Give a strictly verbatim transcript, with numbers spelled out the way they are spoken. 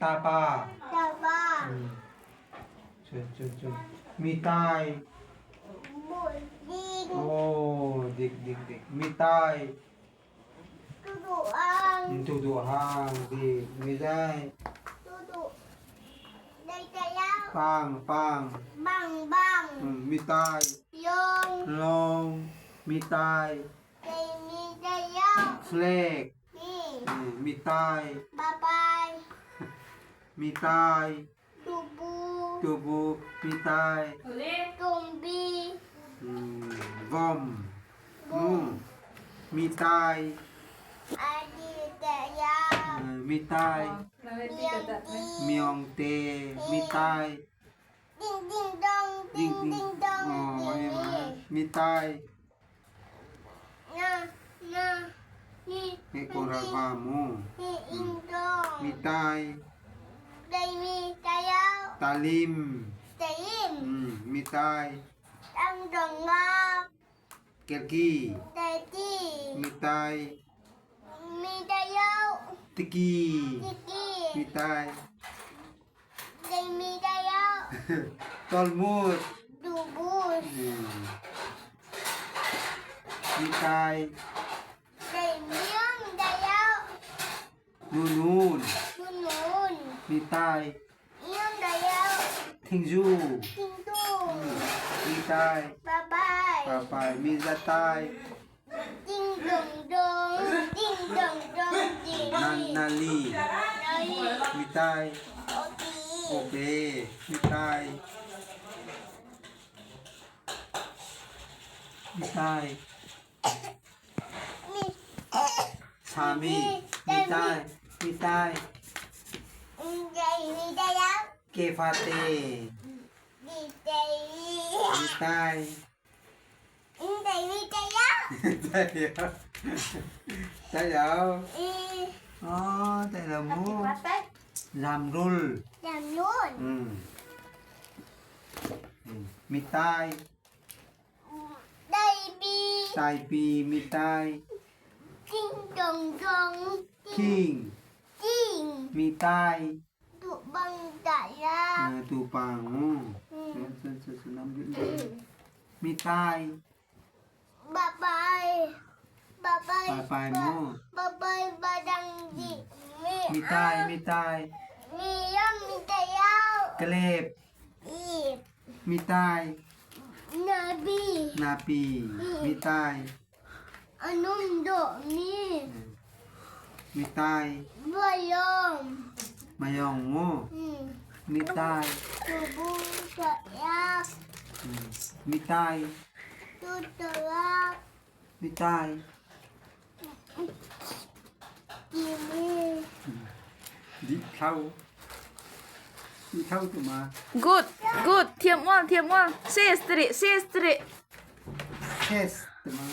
Tâpa. Tâpa. Hmm. Chut, chut, chut. Mîtai. Buk ding. Oh, dik, dik, dik. Mîtai. Tuduh hang. Hmm, tuduh hang, dik. Mîtai. Tuduh. Dai, dai, yau. Pang, pang. Bang, bang. Hmm, mîtai. Lông. Lông. Mîtai. Dai, mîtai, yau. Flag. Mî. Hmm, mîtai. Bye bye. Mîtai. Tubu. Tubu. Mîtai. Tumbi. Hmm, vom. Vom. Hmm. Mîtai. Adi taya. Hmm, mîtai. Miang ti. Miang ti. Mîtai. Ding ding dong, ding ding dong, oh, ding, eh, ding. Mîtai. Na, na, ni, ni, ko ra va mu. Ni, ing dong. Mîtai. Dai mîtai yau. Talim. Talim. Hmm, mîtai. Tang dong ngap. Kelki. Kelki. Mîtai. Mîtai yau. Tiki. Tiki. Mîtai. Dai mîtai yau. Tawlmut. Dubut. Hmm. Mîtai. Dai miang mîtai yau. Nunun. Nunun. Mîtai. Miang mîtai yau. Thingzu. Thingzu. Hmm. Mîtai. Bye bye. Bye bye. Mîzâtai. Ding dong dong, ding dong dong, ding. Nan, nali. Nali. Mîtai. Opi. Opi. Mîtai. Mîtai. Mî. Sami. Mîtai. Mîtai. Mîtai, mîtai yau. Kefate. Mîtai. Mîtai. Mîtai, mîtai yau. Mîtai yau. Mîtai yau. Ê. Ơ, mîtai yau mu. Pati, pati. Zamrul. Zamrul. Hmm. Hmm. Mîtai. Taipi. Taipi, mîtai. Ting dong dong. Ting. Ting. Mîtai. Tupang taya. Ah, tupang. Hmm. Mîtai. Bye bye. Bye bye. Bye bye mu. Bye bye, badang di. Mîtai, mîtai. Mî yam mîtai yau. Klep. Klep. Mîtai. Napi. Napi. Mîtai. Anun do mi. Mîtai. Mayong. Mayong mu. Hmm. Mîtai. Tubu tayak. Hmm. Mîtai. Tu tayak. Mîtai. Dih thlau. Dih thlau tu ma. Good, good. Thiam ual, thiam ual. Sestri, sestri. Ses tu ma.